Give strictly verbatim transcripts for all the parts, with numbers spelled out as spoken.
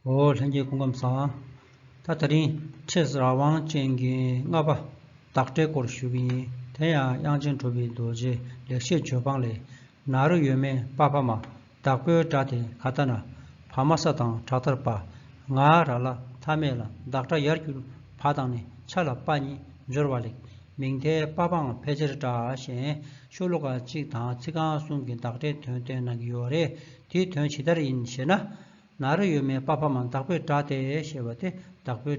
འོ། ལྷན་རྒྱས་སྐུ་ཁམས་བཟང་། ད་དེ་རིང་ཕྲད་རང་དབང་ཅན་གྱི་ལྔ་པ་བདག་སྒྲའི་སྐོར་ཞུ་གི་ཡིན། དེ་ཡང་དབྱངས་ཅན་གྲུབ་པའི་རྡོ་རྗེ་ལེགས་བཤད་ལྗོན་དབང་ལས། ན་རོ་ཡོད་མེད་པ་ཕ་མ། བདག་པོའི་སྒྲ་དེ་ག་ད་ན། བ་མ་ས་དང་དྲག་མཐར་པ། ང་ར་ལ་མཐའ་མེད་ལ། བདག་སྒྲ་ཡར་གྱུར་བ་དང་ནི། ཆ་ལ་པ་ཉིད་སྦྱོར་བ་ལེགས། མིང་མཐའི་པ་ཕའང་ཕལ་ཆེར་འདྲ་ཞེས་ཤོ་ལོ་ཀ་གཅིག་དང་ཚིག་རྐང་གསུམ་གྱི་བདག་སྒྲའི་དོན་བསྟན་གནང་གི་ཡོད་རེད། དེའི་དོན་ཇི་ལྟར་ཡིན་ཞེ་ན། ན་རོ་ཡོད་མེད་པ་ཕ་མ། བདག་པོའི་སྒྲ་སྟེ་ཞེས་པ་དེ་བདག་པོའི་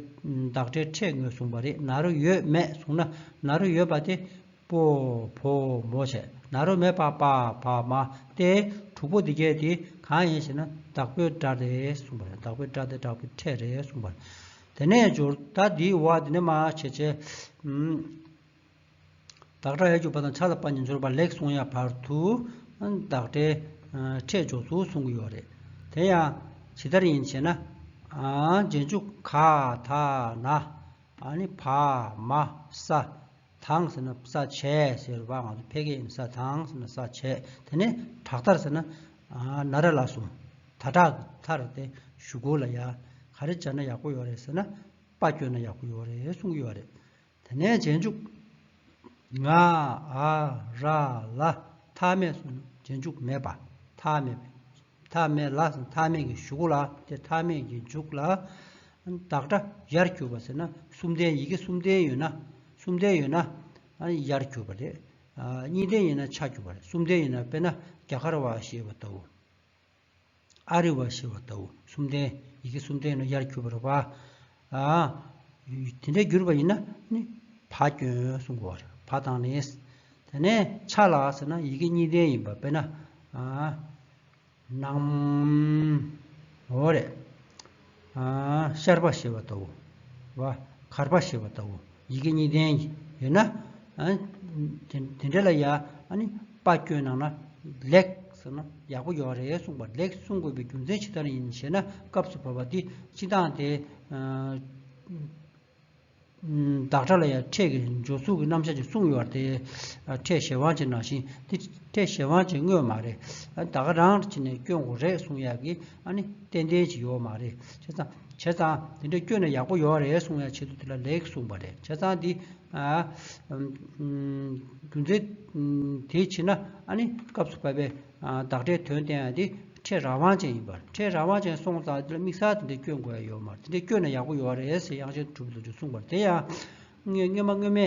བདག་སྒྲའི་ཕྲད་ངོས་བཟུང་བ་རེད། ན་རོ་ཡོད་མེད་གསུངས་ན། ན་རོ་ཡོད་པ་དེ་པོ་བོ་མོ་བྱས། ན་རོ་མེད་པ་པ་ཕ་མ་སྟེ། དྲུག་པོ་འདི་གས་དེ་གང་ཡིན་ཞེ་ན། བདག་པོའི་སྒྲ་རེད་གསུངས་པ་རེད། བདག་པོའི་སྒྲ་དེ་བདག་པོའི་ཕྲད་རེད་གསུངས་པ་རེད། དེ་ནས་སྦྱོར་ད་འདིའི་བ་འདི་ནས་མ་བྱས་བྱས། ཨུམ། བདག་སྒྲ་ཡར་གྱུར་བ་དང་ཆ་ལ་པ་ཉིད་སྦྱོར་བ་ལེགས་གསུང་ཡ་བར་དུ་བདག་སྒྲའི་ཕྲད་སྦྱོར་ཚུལ་གསུང་གི་ཡོད་རེད། དེ་ཡང་ཇི་ལྟར་ཡིན་ཞེ་ན། རྗེས་འཇུག་ག་ད་ན། ཨ་ནི་བ་མ་ས། དང་ཟེར་ན་ས་བྱས་ཟེར་བ། ང་ཚོ་ཕལ་སྐད་ཡིན་ས་དང་ཟེར་ན་ས་བྱས། དེ་ནས་དྲག་མཐར་ཟེར་ན་ན་ར་ལ་གསུམ། ད་དྲག་མཐར་དེ་གཞུག་གུ་ལ་ཡ་ག་རེ་སྦྱར་ན་ཡག་པོ་ཡོད་རེད་ཟེར་ན། པ་བསྐྱོན་ན་ཡག་པོ་ཡོད་རེད་གསུང་གི་ཡོད་རེད། དེ་ནས་རྗེས་འཇུག་ང་ཨ་ར་ལ་མཐའ་མེད་གསུངས་ན། རྗེས་འཇུག་མེད་པ། མཐའ་མེད་པའི། མཐའ་མེད་ལ་ཟེར་ན་མཐའ་མེད་ཀྱི་གཞུག་གུ་ལ། དེ་མཐའ་མེད་ཀྱི་མཇུག་ལ་བདག་སྒྲ་ཡར་གྱུར་པ་ཟེར་ན། གསུམ་ལྡན། ཡི་གེ་གསུམ་ལྡན་ཡོད་ན། གསུམ་ལྡན་ཡོད་ན་ཨ་ནི་ཡར་གྱུར་པ་རེད། ཨ། གཉིས་ལྡན་ཡིན་ན་ཆ་གྱུར་པ་རེད། གསུམ་ལྡན་ཡིན་ན་དཔེར་ན་རྒྱ་གར་བ་ཞེས་པ་ལྟ་བུ། ཨ་རི་བ་ཞེས་པ་ལྟ་བུ། གསུམ་ལྡན། ཡི་གེ་གསུམ་ལྡན་ནི་ཡར་གྱུར་པ་རེད་པ། ཨ། དེ་འདྲའི་གྱུར་པ་ཡིན་ན་ནི་བ་སྐྱོན་གསུང་དགོས་པ་རེད། བ་དང་ནི། དེ་ནས་ཆ་ལ་ཟེར་ན་ཡི་གེ་གཉིས་ལྡན་ཡིན་པ། དཔེར་ན། ཨ། ནམ། འོ་རེད། ཨ། ཤར་བ་ཞེས་པ་ལྟ་བུ། བ། གར་བ་ཞེས་པ་ལྟ་བུ། ཡི་གེ་གཉིས་ལྡན་ཡོད་ན། ཨ། དེ་དེ་འདྲ་ལ་ཡ་ཨ་ནི་པ་སྐྱོན་གནང་ན་ལེགས་ཟེར་ན་ཡག་པོ་ཡོད་རེད་གསུངས་པ། ལེགས་གསུང་དགོས་པའི་རྒྱུ་མཚན་ཇི་ལྟར་ཡིན་ཞེ་ན། སྐབས་སུ་བབ་པ་འདི་སྤྱི་བཏང་དེ། ཨ། བདག་སྒྲ་ལ་ཡང་ཕྲད་ཀྱི་སྦྱོར་ཚུལ་གྱི་རྣམ་གཞག་ཅིག་གསུངས་ཡོད་པ་དེ། ཕྲད་གཞན་དབང་ཅན་ནང་བཞིན་དེ་ཕྲད་གཞན་དབང་ཅན་དངོས་མ་རེད། ད་ག་རང་བྱས་ནས་སྐྱོན་དགོས་རེད་གསུང་ཡག་གི་ཨ་ནི་ཏན་ཏན་ཅིག་ཡོད་མ་རེད། བྱས་ཙང་བྱས་ཙང་དེ་འདྲ་སྐྱོན་ན་ཡག་པོ་ཡོད་རེད་གསུང་ཡག་ཆེད་དུ་དེ་ལ་ལེགས་གསུངས་པ་རེད། བྱས་ཙང་འདི། ཨ། རྒྱུ་མཚན་དེ་ཕྱིན་ན་ཨ་ནི་སྐབས་སུ་བབ་པའི་བདག་སྒྲའི་དོན་བསྟན་ཡག་དེ། ཕྲད་རང་དབང་ཅན་ཡིན་པར། ཕྲད་རང་དབང་ཅན་སོང་ཙང་དེ་ལ་དམིགས་བསལ་དེ་འདྲའི་སྐྱོན་དགོས་ཡ་ཡོད་མ་རེད། དེ་འདྲའི་སྐྱོན་ན་ཡག་པོ་ཡོད་རེད་ཟེར་དབྱངས་ཅན་གྲུབ་པའི་རྡོ་རྗེས་གསུངས་པ་རེད། དེ་ཡང་སྔོན་མ་སྔོན་མའི་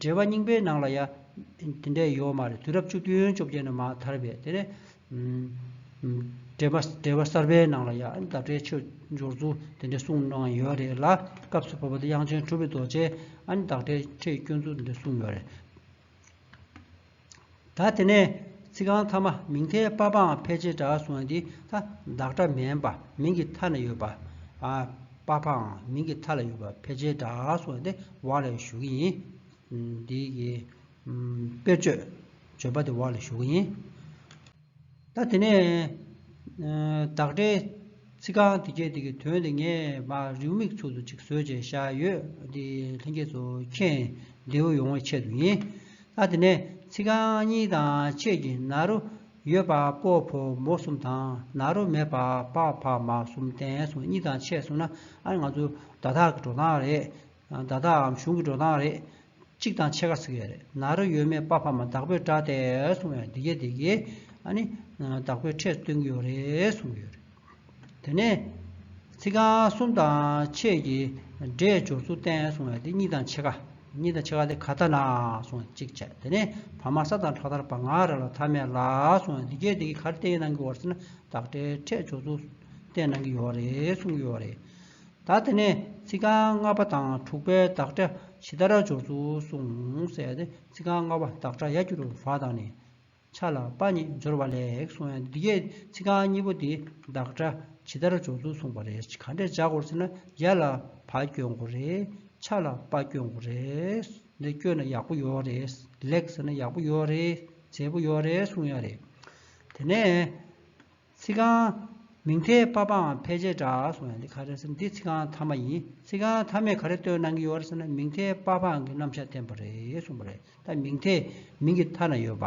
འགྲེལ་པ་རྙིང་པའི་ནང་ལ་ཡ་དེ་འདྲའི་ཡོད་མ་རེད། དུས་རབས་བཅུ་བདུན་བཅོ་བརྒྱད་ནས་མར་དར་བའི་དེ་ནས་འགྲེལ་པ་འགྲེལ་པ་གསར་པའི་ནང་ལ་ཡ་ཨ་ནི་བདག་སྒྲའི་ཕྲད་སྦྱོར་ཚུལ་དེ་འདྲའི་གསུངས་གནང་ཡོད་རེད་ལ། སྐབས་སུ་བབ་པ་དེ་དབྱངས་ཅན་གྲུབ་པའི་རྡོ་རྗེས་ཨ་ནི་བདག་སྒྲའི་ཕྲད་སྐྱོན་ཚུལ་དེ་འདྲ་གསུངས་ཡོད་རེད། ད་དེ་ནས་ཚིག་རྐང་ཐ་མ་མིང་མཐའི་པ་ཕའང་ཕལ་ཆེར་འདྲ་གསུངས་པ་འདི། ད་བདག་སྒྲ་མིན་པ་མིང་གི་མཐའ་ན་ཡོད་པ། ཨ། པ་ཕའང་མིང་གི་མཐའ་ལ་ཡོད་པ་ཕལ་ཆེར་འདྲ་གསུངས་པ་འདི་བ་ལ་ཞུ་གི་ཡིན། འདི་གི་དཔེར་བརྗོད་བརྗོད་པ་འདི་བ་ལ་ཞུ་གི་ཡིན། ད་དེ་ནས་བདག་སྒྲའི་ཚིག་རྐང་དེ་གས་དེ་གི་དོན་དེ་ངས་མར་རེའུ་མིག་ཚུལ་དུ་ཅིག་བཟོས་བྱས་བཞག་ཡོད། འདི་ལྷན་རྒྱས་ཚོ་མཁྱེན་བདེ་བོ་ཡོང་བའི་ཆེད་དུ་ཡིན། ད་དེ་ནས་ཚིག་རྐང་གཉིས་དང་ཕྱེད་ཀྱི་ན་རོ་ཡོད་པ་པོ་ཕོ་མོ་གསུམ་དང་། ན་རོ་མེད་པ་པ་ཕ་མ་གསུམ་བསྟན་གསུངས། གཉིས་དང་ཕྱེད་གསུངས་ན་ཨ་ནི་ང་ཚོ་བརྡ་དག་གི་འགྲོ་སྟངས་རེད། བརྡ་དག་གམ་གཞུང་གི་འགྲོ་སྟངས་རེད། གཅིག་དང་ཕྱེད་ཀ་ཟེར་གྱི་ཡོད་རེད། ན་རོ་ཡོད་མེད་པ་ཕ་མ་བདག་པོའི་སྒྲ་སྟེ་གསུངས་ཡོད། འདི་གས་འདི་གས་ཨ་ནི་བདག་པོའི་ཕྲད་སྟོན་གྱི་ཡོད་རེད་གསུངས་ཡོད་རེད། དེ་ནས་ཚིག་རྐང་གསུམ་དང་ཕྱེད་ཀྱི་སྒྲའི་སྦྱོར་ཚུལ་བསྟན་གསུངས་ཡོད། འདི་གཉིས་དང་ཕྱེད་ཀ། གཉིས་དང་ཕྱེད་ཀ་དེ་ག་ད་ན་གསུངས་གཅིག་བྱས། དེ་ནས་བ་མ་ས་དང་དྲག་མཐར་པ། ང་ར་ལ་མཐའ་མེད་ལ་གསུངས་ཡོད། འདི་གས་འདི་གས་ག་རེ་བསྟན་གནང་གི་ཡོད་རེད་ཟེར་ན། བདག་སྒྲའི་ཕྲད་སྦྱོར་ཚུལ་བསྟན་གནང་གི་ཡོད་རེད་གསུངས་ཡོད་རེད། ད་དེ་ནས་ཚིག་རྐང་ལྔ་པ་དང་དྲུག་པའི་བདག་སྒྲ་ཇི་ལྟར་སྦྱོར་ཚུལ་གསུངས་ཟེར་ཏེ། ཚིག་རྐང་ལྔ་པ་བདག་སྒྲ་ཡར་གྱུར་བ་དང་ནི། ཆ་ལ་པ་ཉིད་སྦྱོར་བ་ལེགས་གསུངས་ཡང་། འདི་གས་ཚིག་རྐང་གཉིས་པོ་དེ་བདག་སྒྲ་ཇི་ལྟར་སྦྱོར་ཚུལ་གསུངས་པ་རེད། ག་འདྲས་སྦྱར་དགོས་ཟེར་ན། ཡ་ལ་བ་སྐྱོན་དགོས་རེད། ཆ་ལ་པ་སྐྱོན་དགོས་རེད། འདི་སྐྱོན་ན་ཡག་པོ་ཡོད་རེད། ལེགས་ཟེར་ན་ཡག་པོ་ཡོད་རེད། མཛེས་པོ་ཡོད་རེད་གསུངས་ཡ་རེད། དེ་ནས། ཚིག་རྐང་། མིང་མཐའི་པ་ཕའང་ཕལ་ཆེར་འདྲ་གསུངས་ཡ་འདི་ག་རེ་ཟེར་ན། འདི་ཚིག་རྐང་ཐ་མ་ཡིན། ཚིག་རྐང་ཐ་མས་ག་རེ་སྟོན་གནང་གི་ཡོད་རེད་ཟེར་ན། མིང་མཐའི་པ་ཕའང་གི་རྣམ་གཞག་བསྟན་པ་རེད་གསུངས་པ་རེད། ད་མིང་མཐའི་མིང་གི་མཐའ་ན་ཡོད་པ།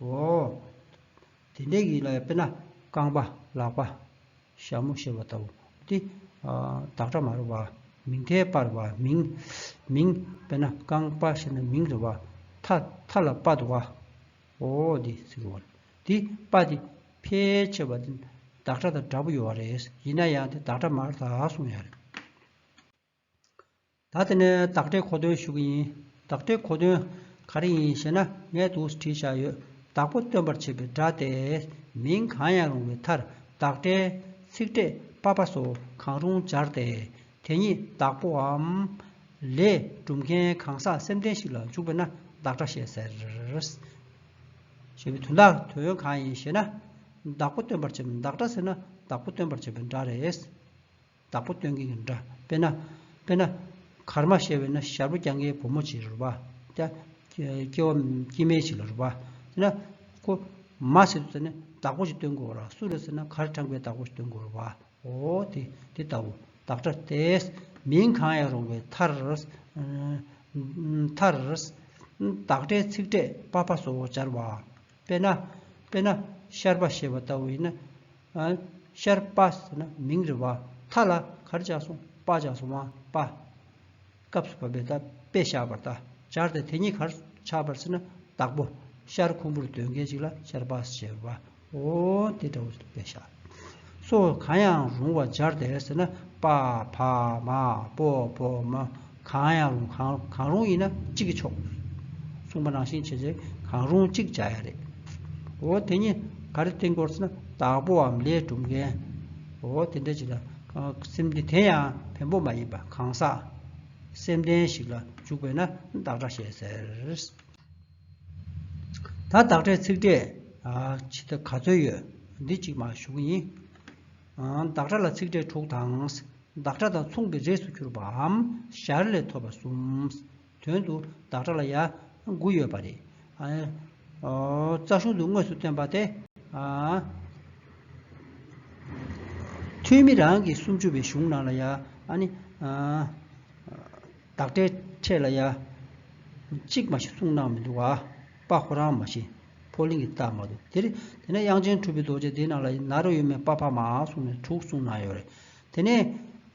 འོ། དེ་འདྲའི་གི་ལ་དཔེར་ན་རྐང་པ་ལག་པ། ཞྭ་མོ་ཞེས་པ་ལྟ་བུ། འདི་ཨ་བདག་སྒྲ་མ་རེད་བ། མིང་མཐའི་པ་རེད་བ། མིང་། མིང་། དཔེར་ན་རྐང་པ་ཞེས་ན་མིང་རེད་བ། མཐའ། མཐའ་ལ་པ་འདུག་བ། འོ་འདི་ཟེར་གྱི་ཡོད་རེད། འདི་པ་འདི་ཕལ་ཆེ་བ་འདི་བདག་སྒྲ་དང་འདྲ་པོ་ཡོད་རེད། ཡིན་ན་ཡང་འདི་བདག་སྒྲ་མ་རེད་ད་གསུངས་ཡོད་རེད། ད་དེ་ནས་བདག་སྒྲའི་གོ་དོན་ཞུ་གི་ཡིན། བདག་སྒྲའི་གོ་དོན་ག་རེ་ཡིན་ཞེ་ན། ངས་འདུག་སེ་བྲིས་བཞག་ཡོད། བདག་པོ་སྟོན་པར་བྱེད་པའི་སྒྲ་སྟེ། མིང་གང་ཡང་རུང་བའི་མཐར་བདག་སྒྲའི་ཚིག་ཕྲད་པ་ཕ་སོགས་གང་རུང་སྦྱར་ཏེ། དེ་ཉིད་བདག་པོའམ་ལས་གྲུབ་མཁན་གང་ཟག་སེམས་ལྡན་ཞིག་ལ་འཇུག་པས་ན་བདག་སྒྲ་ཞེས་ཟེར། ཞེས་པའི་དོན་དག་དོན་གང་ཡིན་ཞེ་ན། བདག་པོ་སྟོན་པར་བྱེད། བདག་སྒྲ་ཟེར་ན་བདག་པོ་སྟོན་པར་བྱེད་པའི་སྒྲ་རེད། བདག་པོ་སྟོན་མཁན་གྱི་སྒྲ། དཔེར་ན། དཔེར་ན། གར་མ་ཞེས་པས་ན་ཞར་པོ་རྒྱག་མཁན་བུ་མོ་ཅིག་རེད་པ། ཀྱ། སྐྱེ་བ་སྐྱེ་དམན་ཅིག་ལ་རེད་པ། དེ་ན། ཁོ། མ་ཟེར་དུས་ཙ་ནས་བདག་པོ་ཞིག་སྟོན་དགོས་ར། སུ་རེད་ཟེར་ན་གར་དྲངས་པའི་བདག་པོ་ཞིག་སྟོན་དགོས་རེད་པ། འོ་དེ་དེ་ལྟ་བུ་བདག་སྒྲ་སྟེ། མིང་གང་ཡང་རུང་བའི་མཐར། མཐར། བདག་སྒྲའི་ཚིག་ཕྲད་པ་ཕ་སོགས་སྦྱར་བ། དཔེར་ན། དཔེར་ན་ཤར་པ་ཞེས་པ་ལྟ་བུ་ཡིན་ན། ཨ། ཤར་པ་ཟེར་ན་མིང་རེད་བ། མཐའ་ལ་ག་རེ་སྦྱར་སོང་། པ་སྦྱར་སོང་བ། པ། སྐབས་སུ་བབ་པའི་ད་དཔེ་བཞག་པར་ད་སྦྱར་ཏེ། དེ་ཉིད་ག་རེ་ཆགས་པར་ཟེར་ན་བདག་པོ། ཤར་ཁུང་བུར་སྡོད་མཁན་ཅིག་ལ་ཤར་པ་ཞེས་པ། འོ་དེ་འདྲ་བོ་དཔེ་བཞག། སོགས་གང་ཡང་རུང་བ་སྦྱར་ཏེ་ཟེར་ན། པ་ཕ་མ་པོ་བོ་མོ། གང་ཡང་རུང་། གང་གང་རུང་ཡིན་ན་གཅིག་གིས་ཆོག། གསུངས་པ་ནང་བཞིན་བྱས་རྗེས་གང་རུང་གཅིག་སྦྱར་ཡ་རེད། འོ་དེ་ཉིད་ག་རེ་བསྟན་དགོས་ཟེར་ན། བདག་པོའམ་ལས་གྲུབ་མཁན། འོ་དེ་འདྲ་ཅིག་ལ་སེམས་འདི་དེ་ཡང་བེམ་པོ་མ་ཡིན་པ་གང་ཟག་སེམས་ལྡན་ཞིག་ལ་འཇུག་པས་ན་བདག་སྒྲ་ཞེས་ཟེར། ད་བདག་སྒྲའི་ཚིག་ཕྲད་ཨ་ཇི་ལྟར་ག་ཚོད་ཡོད་འདི་གཅིག་མར་ཞུ་གི་ཡིན། ཨ། བདག་སྒྲ་ལ་ཚིག་ཕྲད་དྲུག་དང་། བདག་སྒྲ་དང་མཚུངས་པའི་རིགས་སུ་གྱུར་པའམ་ཞར་ལས་ཐོབ་པ་གསུམ། དོན་དུ་བདག་སྒྲ་ལ་ཡང་དགུ་ཡོད་པ་རེད། ཨ། ཨོ། རྩ་གཞུང་དུ་དངོས་སུ་བསྟན་པ་སྟེ། ཨ། ཐོན་མི་རང་གི་སུམ་ཅུ་པའི་གཞུང་ནང་ལ་ཡང་ཨ་ནི། ཨ། བདག་སྒྲའི་ཕྲད་ལ་ཡང་གཅིག་མ་ཞིག་གསུངས་གནང་མི་འདུག་ག། པ་ཁོ་རང་མ་ཞིག་ཕོ་ལིང་གི་ཏ་མ་འདུག། དེ་རེད། དེ་ནས་དབྱངས་ཅན་གྲུབ་པའི་རྡོ་རྗེ་འདི་ནང་ལ་ན་རོ་ཡོད་མེད་པ་ཕ་མ་གསུངས་ནས་དྲུག་གསུངས་གནང་ཡོད་རེད། དེ་ནས།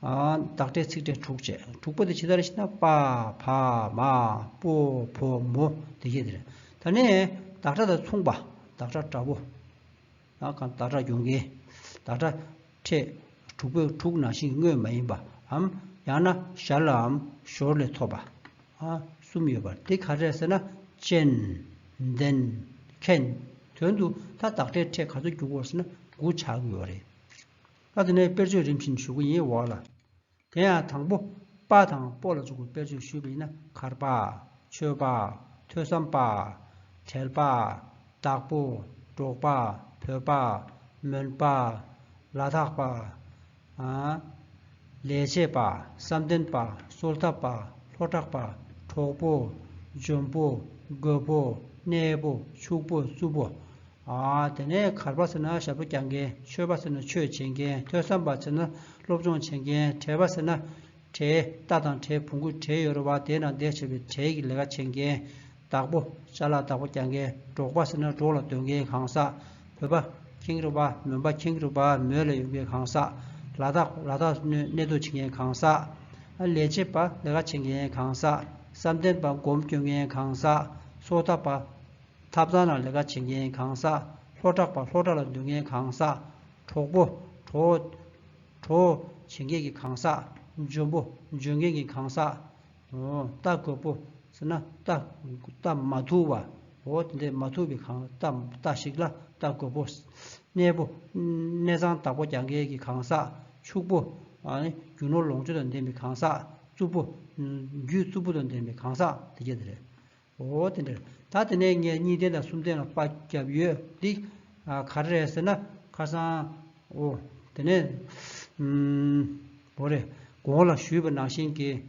ཨ། བདག་སྒྲའི་ཚིག་ཕྲད་དྲུག་བྱས། དྲུག་པོ་དེ་ཇི་ལྟར་ཞེ་ན། པ་ཕ་མ་པོ་བོ་མོ་དེ་གས་དེ་རེད། ད་ནས་བདག་སྒྲ་དང་མཚུངས་པ། བདག་སྒྲ་འདྲ་པོ། ཨ། གང་བདག་སྒྲ་སྦྱོར་མཁན། བདག་སྒྲ་ཕྲད་དྲུག་པོའི་དྲུག་ནང་བཞིན་དངོས་མ་ཡིན་པའམ། ཡང་ན་ཞར་ལའམ་ཞོར་ལས་ཐོབ་པ། ཨ། གསུམ་ཡོད་པ་དེ་ག་རེ་རེད་ཟེར་ན། ཅན། ལྡན། མཁན། དོན་དུ་ད་བདག་སྒྲའི་ཕྲད་ག་ཚོད་འཇུག་དགོས་ཟེར་ན་དགུ་ཆགས་ཀྱི་ཡོད་རེད། ད་དེ་ནས་དཔེར་བརྗོད་རིམ་བཞིན་ཞུ་གི་ཡིན། འོག་ལ། དེ་ཡང་དང་པོ་པ་དང་པོ་ལ་འཇུག་པའི་དཔེར་བརྗོད་ཞུས་པ་ཡིན་ན། གར་པ། ཆོས་པ། ཐོས་བསམ་པ། བྲེལ་པ། བདག་པོ། འབྲོག་པ། བོད་པ། མོན་པ། ལ་དྭགས་པ། ཨ། ལས་བྱེད་པ། བསམ་གཏན་པ། གསོལ་ཐབ་པ། ལྷོ་བྲག་པ། གྲོགས་པོ། འཇོན་པོ། རྒོད་པོ། གནས་པོ། ཕྱུག་པོ། རྩུབ་པོ། ཨ། དེ་ནས་གར་པ་ཟེར་ན་ཞབས་བྲོ་རྒྱག་མཁན། ཆོས་པ་ཟེར་ན་ཆོས་བྱེད་མཁན། ཐོས་བསམ་པ་ཟེར་ན་སློབ་སྦྱོང་བྱེད་མཁན། བྲེལ་པ་ཟེར་ན་བྲེལ། རྟ་དང་བྲེལ། བོང་གུ་བྲེལ་ཡོད་རེད་བ། དེ་ནང་བསྡད་བྱས་པའི་བྲེལ་གྱི་ལས་ཀ་བྱེད་མཁན། བདག་པོ། ཅ་ལག་བདག་པོ་རྒྱག་མཁན། འབྲོག་པ་ཟེར་ན་འབྲོག་ལ་སྡོད་མཁན་གང་ཟག། བོད་པ་མཁྱེན་གྱི་རེད་བ། མོན་པ་མཁྱེན་གྱི་རེད་བ། མོན་ལ་ཡོད་མཁན་གང་ཟག། ལ་དྭགས། ལ་དྭགས་གནས་གནས་སྡོད་བྱེད་མཁན་གང་ཟག། ཨ། ལས་བྱེད་པ། ལས་ཀ་བྱེད་མཁན་གང་ཟག། བསམ་གཏན་པ། སྒོམ་སྐྱོན་མཁན་གང་ཟག། གསོལ་ཐབ་པ། ཐབ་ཚང་ནང་ལས་ཀ་བྱེད་མཁན་གང་ཟག། ལྷོ་བྲག་པ། ལྷོ་བྲག་ལ་སྡོད་མཁན་གང་ཟག། གྲོགས་པོ། གྲོགས། གྲོགས་བྱེད་མཁན་གྱི་གང་ཟག། འཇོན་པོ། འཇོན་མཁན་གྱི་གང་ཟག། ཨོ། རྟ་རྒོད་པོ་ཟེར་ན་རྟ། རྟ་མ་ཐུག་པ། འོ་དེ་འདྲའི་མ་ཐུག་པའི་གང་། རྟ། རྟ་ཞིག་ལ་རྟ་རྒོད་པོ། གནས་པོ། གནས་ཚང་བདག་པོ་རྒྱག་མཁན་གྱི་གང་ཟག། ཕྱུག་པོ། ཨ་ནི་རྒྱུ་ནོར་ལོངས་སྤྱོད་དང་ལྡན་པའི་གང་ཟག། རྩུབ་པོ། རྒྱུ་རྩུབ་པོ་དང་ལྡན་པའི་གང་ཟག་དེ་གྱད་དེ་རེད། འོ་དེ་འདྲ། ད་དེ་ནས་ངས་གཉིས་ལྡན་དང་གསུམ་ལྡན་ལ་པ་བརྒྱབ་ཡོད། འདི། ཨ། ག་རེ་རེད་ཟེར་ན་ཁ་སང་། འོ། དེ་ནས། ཨུམ། འོ་རེད། གོང་ལ་ཞུས་པ་ནང་བཞིན་གྱི།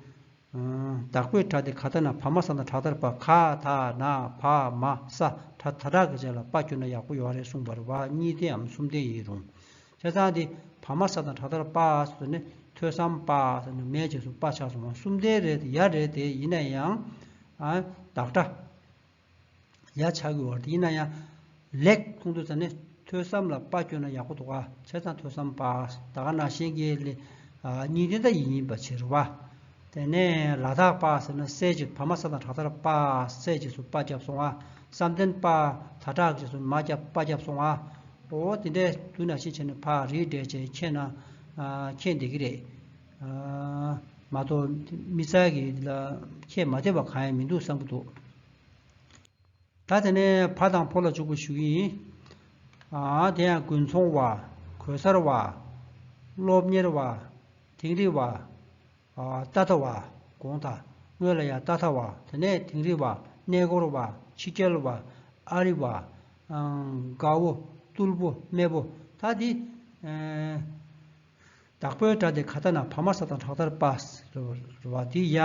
ཨ། བདག་པོའི་སྒྲ་དེ་ག་ད་ན་བ་མ་ས་ན་དྲག་མཐར་པ། ག་ད་ན་བ་མ་ས་དྲག་མཐར་གྱི་རྗེས་ལ་པ་བསྒྱུར་ན་ཡག་པོ་ཡོད་རེད་གསུངས་པ་རེད་བ། གཉིས་ལྡན་འམ་གསུམ་ལྡན་ཡིན་རུང་། བྱས་ཙང་འདི་བ་མ་ས་དང་དྲག་མཐར་པ་ཟེར་ནས་ཐོས་བསམ་པ་ཟེར་ནས་མའི་རྗེས་སུ་པ་ཆགས་སོང་བ། གསུམ་ལྡན་རེད་དེ་ཡ་རེད་དེ། ཡིན་ན་ཡང་། ཨ། བདག་སྒྲ་ཡ་ཆགས་ཀྱི་ཡོད་རེད། ཡིན་ན་ཡང་ལེགས་མཐོང་དུས་ཙ་ནས་ ཐོས་བསམ་ལ་པ་བསྐྱོན་ན་ཡག་པོ་འདུག་ག་བྱས་ཙང་ཐོས་བསམ་པ། ད་ག་ནང་བཞིན་གྱི་ལས་ཨ་གཉིས་ལྡན་ད་ཡིན་ཡིན་པ་བྱེད་རུ་བ། དེ་ནས་ལ་དྭགས་པ་ཟེར་ན་གསལ་བྱེད་བ་མ་ས་དང་དྲག་མཐར་པ། གསལ་བྱེད་སུ་པ་བརྒྱབ་སོང་ཨ། བསམ་གཏན་པ། ད་དྲག་བྱེད་སུ་མ་བརྒྱབ་པ་བརྒྱབ་སོང་ཨ། འོ་དེ་འདྲའི་དུས་ནང་བཞིན་བྱས་ནས་ཕ་རིགས་འགྲེ་བྱས་མཁྱེན་ན་ཨ་མཁྱེན་བསྡད་ཀྱི་རེད། ཨ་མ་གཏོགས་མི་ཚང་གི་ལ་མཁྱེན་མ་བསྡད་པ་གང་ཡང་མི་འདུག་བསམ་གྱི་འདུག་ད་དེ་ནས་བ་དང་ཕོ་ལ་འཇུག་པ་ཞུ་གི་ཡིན། ཨ་དེ་ཡང་དགུན་ཚོང་བ། གོས་གསར་བ། སློབ་གཉེར་བ། དིང་རི་བ། ཨ་རྟ་ཐ་བ། དགོངས་དག་སྔོན་ལ་ཡང་རྟ་ཐ་བ། དེ་ནས་དིང་རི་བ། གནས་སྐོར་བ། ཕྱི་རྒྱལ་བ། ཨ་རི་བ། ཨ་དགའ་བོ། རྟུལ་པོ། རྨད་པོ། ད་འདི་ཨ་བདག་པོའི་སྒྲ་དེ་ག་ད་ན་བ་མ་ས་དང་དྲག་མཐར་པ་ཟེར་བ་དེ་ཡ་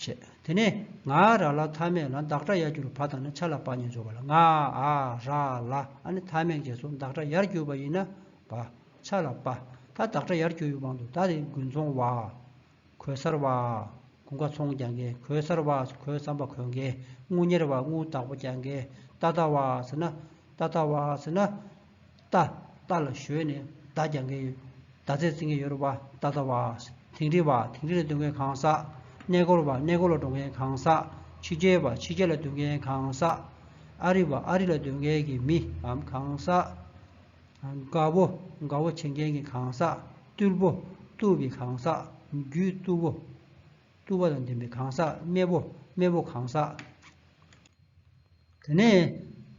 བྱས། དེ་ནས་ང་ར་ལ་མཐའ་མེད་ལ་བདག་སྒྲ་ཡར་གྱུར་བ་དང་ནི་ཆ་ལ་པ་ཉིད་འཇོག་པ་ལ་ང་ཨ་ར་ལ་ཨ་ནི་མཐའ་མེད་རྗེས་སུ་བདག་སྒྲ་ཡར་གྱུར་པ་ཡིན་ན་བ། ཆ་ལ་པ། ད་བདག་སྒྲ་ཡར་གྱུར་ཡོད་པ་འདུག་ད་དེ་དགུན་ཚོང་བ། གོས་གསར་བ། དགུན་ཁ་ཚོང་རྒྱག་མཁན། གོས་གསར་བ། གོས་རྩམ་པ་གོན་མཁན། དངུལ་གཉེར་བ། དངུལ་བདག་པོ་རྒྱག་མཁན། རྟ་ལྟ་བ་ཟེར་ན། རྟ་ལྟ་བ་ཟེར་ན། རྟ། རྟ་ལ་ཞོན་ནས་མདའ་རྒྱག་མཁན་ཡོད། མདའ་རྩེད་རྩེ་མཁན་ཡོད་རེད་བ། རྟ་ལྟ་བ། དིང་རི་བ། དིང་རི་ལ་སྡོད་མཁན་གང་ཟག་གནས་སྐོར་བ། གནས་སྐོར་ལ་འགྲོ་མཁན་གང་ཟག་ཕྱི་རྒྱལ་བ། ཕྱི་རྒྱལ་ལ་སྡོད་མཁན་གང་ཟག་ཨ་རི་བ། ཨ་རི་ལ་སྡོད་མཁན་གྱི་མི་འམ་གང་ཟག་དགའ་བོ། དགའ་བོ་བྱེད་མཁན་གྱི་གང་ཟག་རྟུལ་པོ། རྟུལ་བའི་གང་ཟག་རྒྱུད་རྟུལ་པོ། རྟུལ་བ་དང་ལྡན་པའི་གང་ཟག་རྨད་པོ། རྨད་པོ་གང་ཟག་དེ་ནས་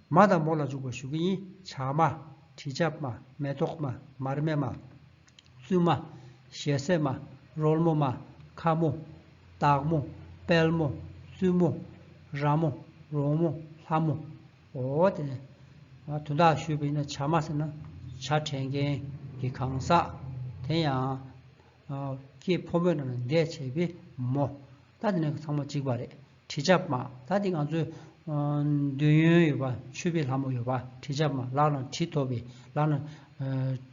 མ་དང་མོ་ལ་འཇུག་པ་ཞུ་གི་ཡིན། ཇག་མ། དྲི་ཆབ་མ། མེ་ཏོག་མ། མར་མེ་མ། བཙུན་མ། ཞལ་ཟས་མ། རོལ་མོ་མ། ཁ་མོ། བདག་མོ། དཔལ་མོ། བཙུན་མོ། ར་མོ། རོང་མོ། ལྷ་མོ། འོ་དེ་ནས་དོན་དག་ཞུས་པ་ཡིན་ན་ཇག་མ་ཟེར་ན་ཇ་བྲེག་མཁན་གྱི་གང་ཟག་དེ་ཡང་སྐྱེས་ཕོ་མོའི་ནང་ན་འདས་བྱས་པའི་མོ། ད་དེ་ནས་ཚང་མ་གཅིག་པ་རེད། དྲི་ཆབ་མ། ད་དེ་ང་ཚོའི་འདོད་ཡོན་ཡོད་པ། མཆོད་པའི་ལྷ་མོ་ཡོད་པ། དྲི་ཆབ་མ། ལག་ན་དྲི་ཐོགས་པའི། ལག་ན་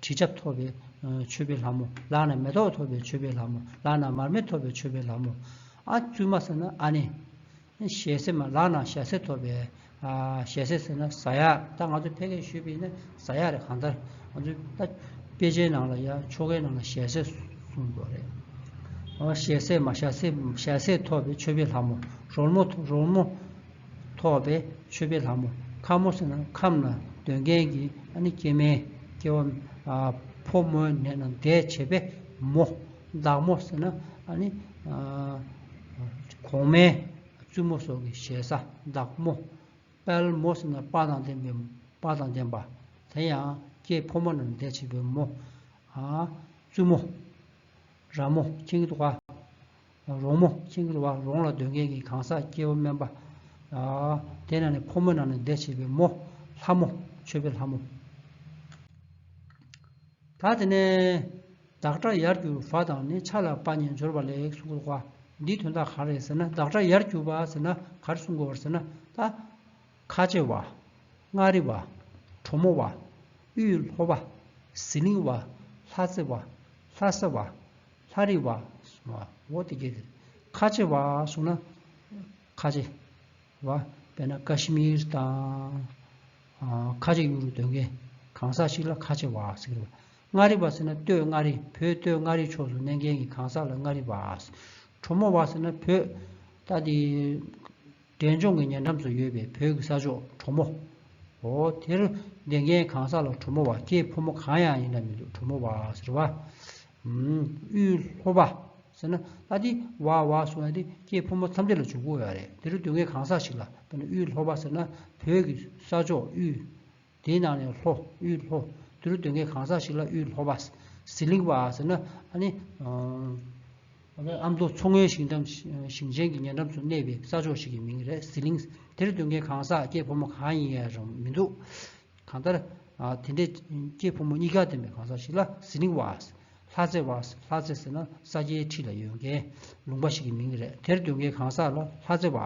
དྲི་ཆབ་ཐོགས་པའི་མཆོད་པའི་ལྷ་མོ། ལག་ན་མེ་ཏོག་ཐོགས་པའི་མཆོད་པའི་ལྷ་མོ། ལག་ན་མར་མེ་ཐོགས་པའི་མཆོད་པའི་ལྷ་མོ། ཨ་བཙུན་མ་ཟེར་ན་ཨ་ནི། ཞལ་ཟས་མ། ལག་ན་ཞལ་ཟས་ཐོགས་པའི། ཨ་ཞལ་ཟས་ཟེར་ན་ཟ་ཡག་ད་ང་ཚོ་ཕལ་སྐད་ཞུས་པ་ཡིན་ན་ཟ་ཡག་རེད། གང་ལྟར་ང་ཚོ་ད་དཔེ་ཆའི་ནང་ལ་ཡ་ཆོ་གའི་ནང་ལ་ཞལ་ཟས་གསུངས་ཡོད་རེད། ཨོ་ཞལ་ཟས་མ། ཞལ་ཟས། ཞལ་ཟས་ཐོགས་པའི་མཆོད་པའི་ལྷ་མོ། རོལ་མོ། རོལ་མོ་ཐོགས་པའི་མཆོད་པའི་ལྷ་མོ། ཁ་མོ་ཟེར་ན་ཁམས་ལ་སྡོད་མཁན་གྱི་ཨ་ནི་སྐྱེ་དམན། སྐྱེ་བ་ཨ་ཕོ་མོའི་ནད་ན་འདས་བྱས་པའི་མོ། བདག་མོ་ཟེར་ན་ཨ་ནི་ཨ་གོང་མའི་བཙུན་མོ་སོགས་ཀྱི་ཞེ་ས་བདག་མོ། དཔལ་མོ་ཟེར་ན་དཔལ་དང་ལྡན་པའི། དཔལ་དང་ལྡན་པ། དེ་ཡང་སྐྱེས་ཕོ་མོ་ནང་འདས་བྱེད་པའི་མོ། ཨ་བཙུན་མོ། ར་མོ་མཁྱེན་གྱི་འདུག་ག་རོང་མོ་མཁྱེན་གྱི་འདུག་ག་རོང་ལ་སྡོད་མཁན་གྱི་གང་ཟག་སྐྱེ་བོ་དམན་པ། ཨ་དེ་ནང་ནས་ཕོ་མོ་ནང་ནས་འདས་བྱེད་པའི་མོ། ལྷ་མོ། མཆོད་པའི་ལྷ་མོ། ད་དེ་ནས་བདག་སྒྲ་ཡར་གྱུར་བ་དང་ནི་ཆ་ལ་པ་ཉིད་སྦྱོར་བ་ལེགས་གསུངས་པ། འདིའི་དོན་དག་ག་རེ་ཟེར་ན། བདག་སྒྲ་ཡར་གྱུར་བ་ཟེར་ན་ག་རེ་གསུང་དགོས་པ་ཟེར་ན། ད་ཁ་ཆེ་བ། མངའ་རིས་པ། གྲོ་མོ་བ། དབུས་ལྷོ་པ། ཟི་ལིང་བ། ལྷ་རྩེ་བ། ལྷ་ས་བ། ལྷ་རི་བ། འོ་དེ་གས་དེ་རེད། ཁ་ཆེ་བ་གསུངས་ན་ཁ་ཆེ་བ། དཔེར་ན་ཀ་ཤི་མིར་དང་། ཨ་ཁ་ཆེ་ཡུལ་དུ་སྡོད་མཁན་གང་ཟག་ཞིག་ལ་ཁ་ཆེ་བ་ཟེར་གྱི་རེད། མངའ་རིས་པ་ཟེར་ན་སྟོད་མངའ་རིས། བོད་སྟོད་མངའ་རིས་ཕྱོགས་སུ་གནས་མཁན་གྱི་གང་ཟག་ལ་མངའ་རིས་པ། གྲོ་མོ་བ་ཟེར་ན་བོད་ད་དེ་འབྲས་ལྗོངས་ཀྱི་ཉེ་འགྲམ་དུ་ཡོད་པའི་བོད་ཀྱི་ས་ཕྱོགས་གྲོ་མོ། འོ་དེར་བསྡད་མཁན་གང་ཟག་ལ་གྲོ་མོ་བ། སྐྱེས་ཕོ་མོ་གང་ཡང་ཡིན་ན་མི་འདུག་གྲོ་མོ་བ་ཟེར་བ། ཨུམ། དབུས་ལྷོ་པ་ཟེར་ན་ད་དེ་བ་བ་གསུང་ཡ་དེ་སྐྱེས་ཕོ་མོ་ཐམས་ཅད་ལ་འཇུག་གི་ཡོད་རེད། དེ་རུ་སྡོད་མཁན་གང་ཟག་ཞིག་ལ། དཔེར་ན་དབུས་ལྷོ་པ་ཟེར་ན་བོད་ཀྱི་ས་ཕྱོགས་དབུས། དེའི་ནང་ནས་ལྷོ། དབུས་ལྷོ། དེ་རུ་སྡོད་མཁན་གང་ཟག་ཞིག་ལ་དབུས་ལྷོ་པ། ཟི་ལིང་བ་ཟེར་ན་ཨ་ནི་ཨ་མདོ་མཚོ་སྔོན་ཞིང་འགྲམ། ཞིང་ཆེན་གྱི་ཉེ་འགྲམ་དུ་གནས་པའི་ས་ཕྱོགས་ཤིག་གི་མིང་རེད། ཟི་ལིང་། དེར་སྡོད་མཁན་གང་ཟག་སྐྱེས་ཕོ་མོ་གང་ཡིན་ཡང་རུང་མི་འདུག་གང་ལྟར་ཨ་དེ་འདྲའི་སྐྱེས་ཕོ་མོ་གཉིས་ཀ་ལྡན་པའི་གང་ཟག་ཞིག་ལ་ཟི་ལིང་བ། ལྷ་རྩེ་བ། ལྷ་རྩེ་ཟེར་ན་ས་སྐྱའི་འཁྲིས་ལ་ཡོད་མཁན་ལུང་པ་ཞིག་གི་མིང་རེད། དེར་སྡོད་མཁན་གང་ཟག་ལ་ལྷ་རྩེ་བ།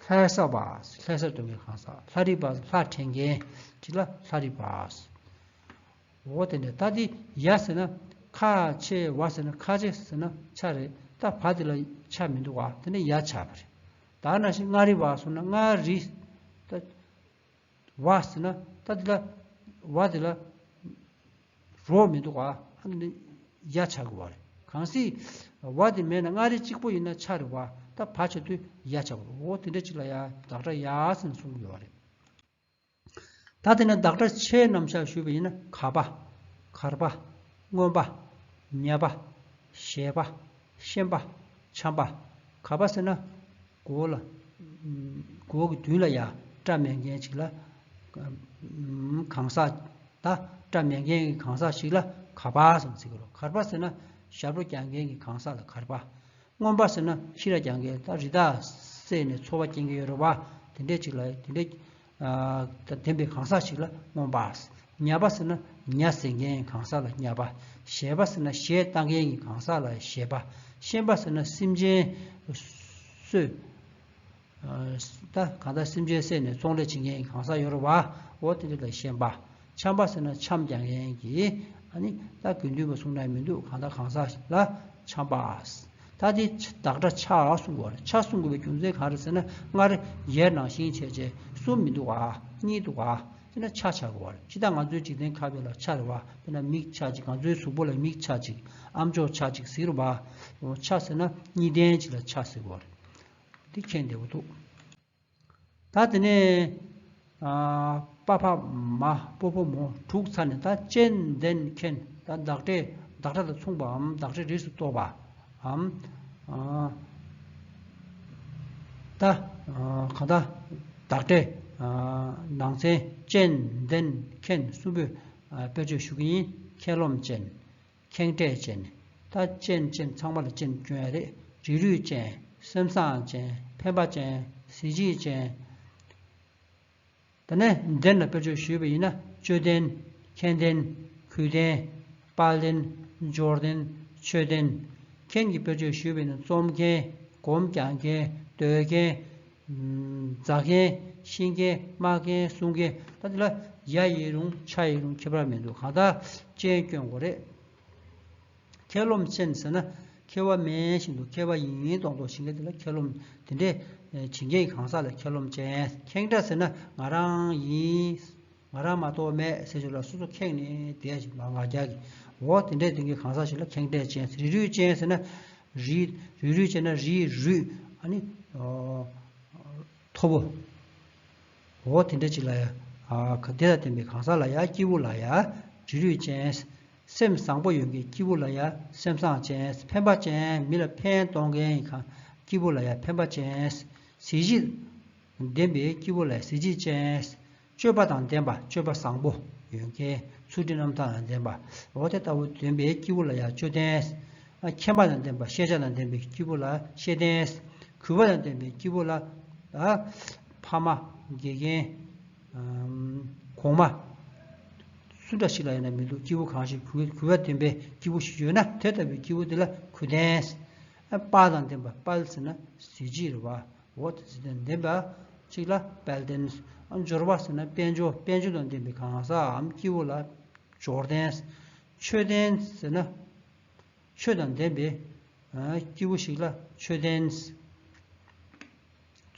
ལྷ་ས་བ། ལྷ་སར་སྡོད་མཁན་གང་ཟག་ལྷ་རི་བ། ལྷ་བྲེག་མཁན་ཅིག་ལ་ལྷ་རི་བ། འོ་དེ་འདྲ། ད་འདི་ཡ་ཟེར་ན་ཁ་ཆེ་བ་ཟེར་ན་ཁ་ཆེ་ཟེར་ན་ཆ་རེད། ད་བ་དེ་ལ་ཆ་མི་འདུག་བ། དེ་ནས་ཡ་ཆགས་པ་རེད། ད་ནང་བཞིན་མངའ་རིས་བ་གསུངས་ན་མངའ་རིས། ད་བ་ཟེར་ན་ད་འདི་ལ་ བ་དེ་ལ་རོ་མི་འདུག་ག་ཨ་ནི་ཡ་ཆགས་དགོས་པ་རེད། གལ་སྲིད་བ་དེ་མེད་ན་མངའ་རིས་གཅིག་པོ་ཡིན་ན་ཆ་རེད་བ། ད་བ་ཆགས་དུས་ཡ་ཆགས་དགོས། འོ་དེ་འདྲ་ཅིག་ལ་ཡ་བདག་སྒྲ་ཡ་ཟེར་ནས་གསུང་གི་ཡོད་པ་རེད། ད་དེ་ནས་བདག་སྒྲ་ཆའི་རྣམ་གཞག་ཞུས་པ་ཡིན་ན་ག་པ། གར་པ། མངོན་པ། ཉ་པ། བཞད་པ། ཤན་པ། འཆམ་པ། ག་པ་ཟེར་ན་མགོ་ལ། མགོ་གི་མདུན་ལ་ཡ་སྐྲ་མེད་མཁན་ཅིག་ལ། གང་ཟག་ད་སྐྲ་མེད་མཁན་གྱི་གང་ཟག་ཞིག་ལ་ག་པ་ཟེར་ནས་ཟེར་གི་རེད། གར་པ་ཟེར་ན་ཞབས་བྲོ་རྒྱག་མཁན་གྱི་གང་ཟག་ལ་གར་པ། མངོན་པ་ཟེར་ན་ཤེས་རབ་རྒྱག་མཁན། ད་རི་དྭགས་བསད་ནས་འཚོ་བ་སྐྱེལ་མཁན་ཡོད་རེད་བ། དེ་འདྲས་ཅིག་ལ་དེ་འདྲས། ཨ། ད་ལྡན་པའི་གང་ཟག་ཞིག་ལ་མངོན་པ། ཉ་པ་ཟེར་ན་ཉ་ཟ་མཁན་གང་ཟག་ལ་ཉ་པ། བཞད་པ་ཟེར་ན་བཞད་ལྟ་མཁན་གྱི་གང་ཟག་ལ་བཞད་པ། ཤན་པ་ཟེར་ན་སེམས་ཅན་གསོད། ཨ། ད་གང་ལྟར་སེམས་ཅན་བསད་ནས་བཙོང་ལས་བྱེད་མཁན་གྱི་གང་ཟག་ཡོད་རེད་བ། འོ་དེ་འདྲ་ལ་ཤན་པ། འཆམ་པ་ཟེར་ན་འཆམ་རྒྱག་མཁན་གྱི། ཨ་ནི་ད་དགེ་འདུན་པ་གསུང་ན་མི་འདུག་གང་ལྟར་གང་ཟག་ལ་འཆམ་པ། ད་དེ་བདག་སྒྲ་ཆ་གསུང་དགོས་རེད། ཆ་གསུང་དགོས་པའི་རྒྱུ་མཚན་ག་རེ་ཟེར་ན། སྔར་ཡར་ནང་བཞིན་བྱས་བྱས་གསུམ་མི་འདུག་ག་གཉིས་འདུག་ག་དེ་ན་ཆ་ཆགས་དགོས་རེད། ཇི་ལྟར་ང་ཚོའི་འཇིག་རྟེན་ཁ་བའི་ལ་ཆ་རེད་བ། དཔེར་ན་མིག་ཆ་གཅིག་ང་ཚོའི་གཟུགས་པོ་ལ་མིག་ཆ་གཅིག་ཨམ་ཅོག་ཆ་གཅིག་ཟེར་བ། ཆ་ཟེར་ན་གཉིས་ལྡན་གཅིག་ལ་ཆ་ཟེར་དགོས་རེད། འདི་མཁྱེན་བདེ་པོ་འདུག་ད་དེ་ནས། ཨ། པ་ཕ་མ་པོ་ཕོ་མོ་དྲུག་ཚར་ནས། ད་ཅན་ལྡན་མཁན། ད་བདག་སྒྲས་བདག་སྒྲ་དང་མཚུངས་པའམ་བདག་སྒྲའི་རིགས་སུ་གཏོགས་པའམ། ཨ། ད། ཨ། གང་ལྟར་བདག་སྒྲས། ཨ། ནང་ཚན་ཅན་ལྡན་མཁན་གསུམ་པོས། ཨ། དཔེར་བརྗོད་ཞུ་གི་ཡིན། མཁན་རློམ་ཅན། ཁེངས་དྲེགས་ཅན། ད་ཅན་ཅན་ཚང་མ་ལ་ཅན་སྐྱོན་ཡ་རེད། རིགས་རུས་ཅན། སེམས་བཟང་ཅན། ཕན་པ་ཅན། གཟི་བརྗིད་ཅན། དེ་ནས་ལྡན་ལ་དཔེར་བརྗོད་ཞུས་པ་ཡིན་ན། དཔྱོད་ལྡན། མཁས་ལྡན། གུས་ལྡན། དཔལ་ལྡན། འབྱོར་ལྡན། ཆོས་ལྡན། མཁན་གྱི་དཔེར་བརྗོད་ཞུས་པ་ཡིན་ན། རྩོམ་མཁན། སྒོམ་རྒྱག་མཁན། འདོད་མཁན། མཛའ་མཁན། ཤེས་མཁན། སྨྲ་མཁན། གསུང་མཁན། ད་འདི་ལ་ཡ་ཡིན་རུང་ཆ་ཡིན་རུང་ཁྱད་པར་མི་འདུག་གང་ལྟར་ཅན་སྐྱོན་དགོས་རེད། མཁན་རློམ་ཅན་ཟེར་ན་མཁས་པ་མིན་བཞིན་དུ་མཁས་པ་ཡིན་མདོག་མདོག་བྱེད་མཁན་དེ་ལ་མཁན་རློམ། དེ་འདྲའི་བྱེད་མཁན་གྱི་གང་ཟག་ལ་མཁན་རློམ་ཅན། ཁེངས་དྲེགས་ཟེར་ན་ང་རང་ཡིན། ང་རང་མ་གཏོགས་མེད་ཟེར་ཞིག་ལ་སོ་སོ་ཁེངས་ནས་བསྡད་ཅིག་ང་ང་རྒྱལ་གྱི། འོ་དེ་འདྲའི་དེ་འདྲའི་གང་ཟག་ཞིག་ལ་ཁེངས་དྲེགས་ཅན། རིགས་རུས་ཅན་ཟེར་ན། རིགས་རིགས་རུས་ཅན་ན་རིགས་རུས། ཨ་ནི། ཨོ། མཐོ་པོ། འོ་དེ་འདྲ་ཅིག་ལ་ཡ། ཨ། ག་དེ་དང་ལྡན་པའི་གང་ཟག་ལ་ཡ་སྐྱེས་བུ་ལ་ཡ་རིགས་རུས་ཅན། སེམས་བཟང་པོ་ཡོད་མཁན་སྐྱེས་བུ་ལ་ཡ་སེམས་བཟང་ཅན། ཕན་པ་ཅན། མི་ལ་ཕན་གཏོང་མཁན་གང་སྐྱེས་བུ་ལ་ཡ་ཕན་པ་ཅན། གཟི་བརྗིད་ལྡན་པའི་སྐྱེས་བུ་ལ་གཟི་བརྗིད་ཅན། སྤྱོད་པ་དང་ལྡན་པ། སྤྱོད་པ་བཟང་པོ་ཡོད་མཁན། ཚུལ་ཁྲིམས་རྣམ་ཐར་དང་ལྡན་པ། འོ་དེ་ལྟ་བུ་ལྡན་པའི་སྐྱེས་བུ་ལ་ཡང་དཔྱོད་ལྡན། མཁྱེན་པ་དང་ལྡན་པ། ཤེས་བྱ་དང་ལྡན་པའི་སྐྱེས་བུ་ལ་ཤེས་ལྡན། གུས་པ་དང་ལྡན་པའི་སྐྱེས་བུ་ལ། ཨ། ཕ་མ། དགེ་རྒན། ཨམ། གོང་མ། སུ་འདྲ་ཞིག་ལ་ཡིན་ན་མི་འདུག་སྐྱེས་བུ་གང་ཞིག་གུས་གུས་པ་ལྡན་པའི་སྐྱེས་བུ་ཞིག་ཡོད་ན། དེ་ལྟ་བུའི་སྐྱེས་བུ་དེ་ལ་གུས་ལྡན། ཨ། དཔལ་དང་ལྡན་པ། དཔལ་ཟེར་ན་གཟི་བརྗིད་རེད་བ། འོ་དེ་ཚོ་དང་ལྡན་པ་ཅིག་ལ་དཔལ་ལྡན། ཨ། འབྱོར་པ་ཟེར་ན་དཔལ་འབྱོར། དཔལ་འབྱོར་དང་ལྡན་པའི་གང་ཟག་གམ་སྐྱེས་བུ་ལ་འབྱོར་ལྡན། ཆོས་ལྡན་ཟེར་ན་ཆོས་དང་ལྡན་པའི། ཨ། སྐྱེས་བུ་ཞིག་ལ་ཆོས་ལྡན།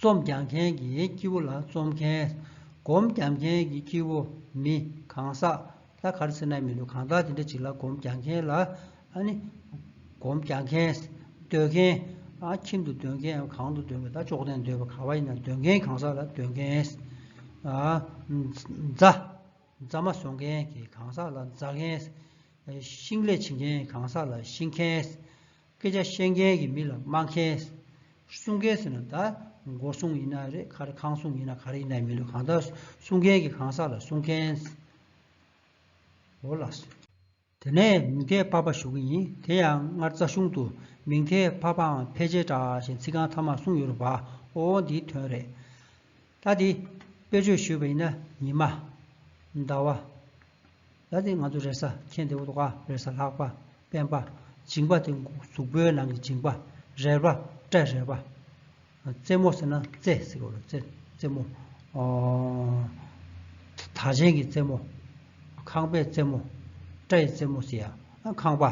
རྩོམ་རྒྱག་མཁན་གྱི་སྐྱེས་བུ་ལ་རྩོམ་མཁན། སྒོམ་རྒྱག་མཁན་གྱི་སྐྱེས་བུ་མི་གང་ཟག་ད་ག་རེ་ཟེར་ན་མི་འདུག་གང་ལྟར་དེ་འདྲ་ཅིག་ལ་སྒོམ་རྒྱག་མཁན་ལ། ཨ་ནི། སྒོམ་རྒྱག་མཁན། སྡོད་མཁན། ཨ། ཁྱིམ་དུ་སྡོད་མཁན། གང་དུ་སྡོད་མཁན། ད་ཅོག་ལྡན་སྡོད་པ་ག་བ་ཡིན་ན་སྡོད་མཁན་གང་ཟག་ལ་སྡོད་མཁན། ཨ། རྫ། རྫ་མ་བཟོ་མཁན་གྱི་གང་ཟག་ལ་རྫ་མཁན། ཤིང་ལས་བྱེད་མཁན་གང་ཟག་ལ་ཤིང་མཁན། སྐད་ཆ་བཤད་མཁན་གྱི་མི་ལ་སྨྲ་མཁན། གསུང་མཁན་ཟེར་ན་ད་སྒོ་སྲུང་ཡིན་ན་རེད། ག་རེ་ཁང་སྲུང་ཡིན་ན་ག་རེ་ཡིན་ན་མི་འདུག་གང་ལྟར་གསུང་མཁན་གྱི་གང་ཟག་ལ་གསུང་མཁན། འོ་ལགས་སོ། དེ་ནས་མིང་མཐའི་པ་ཕ་ཞུ་གི་ཡིན། དེ་ཡང་སྔར་རྩ་གཞུང་དུ་མིང་མཐའི་པ་ཕའང་ཕལ་ཆེར་འདྲ་ཞེས་ཚིག་རྐང་ཐ་མར་གསུངས་ཡོད་རེད་པ། འོ་འདིའི་དོན་རེད། ད་འདི་དཔེར་བརྗོད་ཞུས་པ་ཡིན་ན་ཉི་མ། ཟླ་བ། ད་དེ་ང་ཚོ་རེས་གཟའ་མཁྱེན་བདེ་པོ་འདུག་ག་རེས་གཟའ་ལྷག་པ། སྤེན་པ། མཇིང་པ་དེ་གཟུགས་པོའི་ནང་གི་མཇིང་པ། རལ་པ། སྐྲ་རལ་པ། རྩེ་མོ་ཟེར་ན་རྩེ་ཟེར་གི་རེད། རྩེ། རྩེ་མོ། ཨོ། དར་ཆེན་གྱི་རྩེ་མོ། ཁང་པའི་རྩེ་མོ། སྐྲ་ཡི་རྩེ་མོ་ཟེར་ཡ། ཨ། ཁང་པ།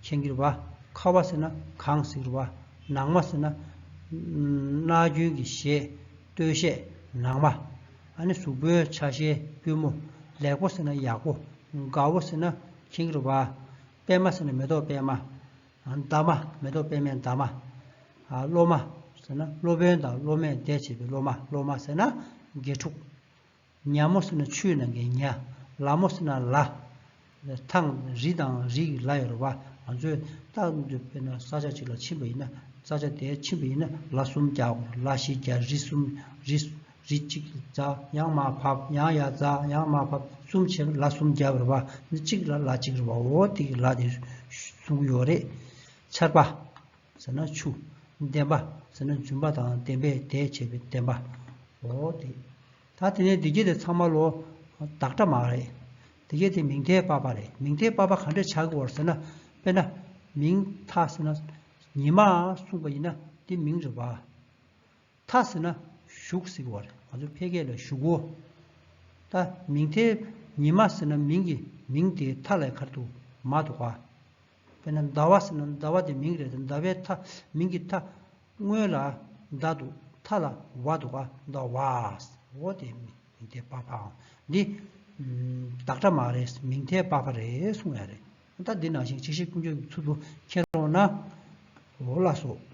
མཁྱེན་གྱི་རེད་པ། ཁ་བ་ཟེར་ན་གངས་ཟེར་གྱི་རེད་པ། ནང་མ་ཟེར་ན། སྣ་རྒྱུན་གྱི་གཞས། སྟོད་གཞས། ནང་མ། ཨ་ནི་གཟུགས་པོའི་ཆ་ཤས་པུས་མོ། ལེགས་པོ་ཟེར་ན་ཡག་པོ། དགའ་བོ་ཟེར་ན་ཁེངས་རུ་བ། པད་མ་ཟེར་ན་མེ་ཏོག་པད་མ། འདབ་མ། མེ་ཏོག་པད་མའི་འདབ་མ། སློབ་མ་ཟེར་ན་སློབ་དཔོན་དང་སློབ་མས་འདས་བྱས་པའི་སློབ་མ། སློབ་མ་ཟེར་ན་དགེ་ཕྲུག་ཉ་མོ་ཟེར་ན་ཆུའི་ནང་གི་ཉ། ལ་མོ་ཟེར་ན་ལ། ཐང་རི་དང་རི་ཡི་ལ་ཡོད་རེད་བ། ང་ཚོས་རྟག་ཏུ་དཔེར་ན་ས་ཆ་གཅིག་ལ་ཕྱིན་པ་ཡིན་ན། ས་ཆ་དེར་ཕྱིན་པ་ཡིན་ན་ལ་གསུམ་རྒྱག་དགོས། ལ་བཞི་རྒྱག་རི་གསུམ། རི་རི་གཅིག་འཛེགས་ཡང་མར་བབས། ཡང་ཡར་འཛེགས་ཡང་མར་བབས། གསུམ་བྱས་ལ་གསུམ་རྒྱག་རེད་བ། གཅིག་ལ་ལ་གཅིག་རེད་བ། འོ་དེ་གི་ལ་དེ་གསུང་གི་ཡོད་རེད། ཆར་པ་ཟེར་ན་ཆུ། ལྡན་པ་ཟེར་ན་རྫུན་པ་དང་བདེན་པས་འདས་བྱས་པའི་བདེན་པ། འོ་དེ། ད་དེ་ནས་འདི་སྐད་དེ་ཚང་མ་ལོ་བདག་སྒྲ་མ་རེད། འདི་སྐད་དེ་མིང་མཐའི་པ་ཕ་རེད། མིང་མཐའི་པ་ཕ་ག་འདྲས་ཆགས་ཀྱི་ཡོད་རེད་ཟེར་ན། དཔེར་ན་མིང་མཐའ་ཟེར་ན་ཉི་མ་གསུངས་པ་ཡིན་ན་དེ་མིང་རེད་བ། མཐའ་ཟེར་ན་གཞུག་ཟེར་གྱི་ཡོད་རེད། ང་ཚོ་ཕལ་སྐད་ལ་གཞུག་གུ། ད་མིང་མཐའི་ཉི་མ་ཟེར་ན་མིང་གི་མིང་དེའི་མཐའ་ལ་ག་རེ་འདུག་མ་འདུག་ག་དཔེར་ན་ཟླ་བ་ཟེར་ན་ཟླ་བ་དེ་མིང་རེད་དེ། ཟླ་བའི་མཐའ། མིང་གི་མཐའ། སྔོན་ལ་ཟླ་འདུག་མཐའ་ལ་བ་འདུག་ག་ཟླ་བ། འོ་དེ་མིང་མཐའི་པ་ཕའང་འདི་བདག་སྒྲ་མ་རེད། མིང་མཐའི་པ་ཕ་རེད་གསུང་ཡ་རེད། ད་འདི་ནང་བཞིན་ཅིག་ཤེས་ཀུན་སྤྱོད་ཀྱི་ཚུལ་དུ་མཁྱེན་རོགས་གནང་། འོ་ལགས་སོ།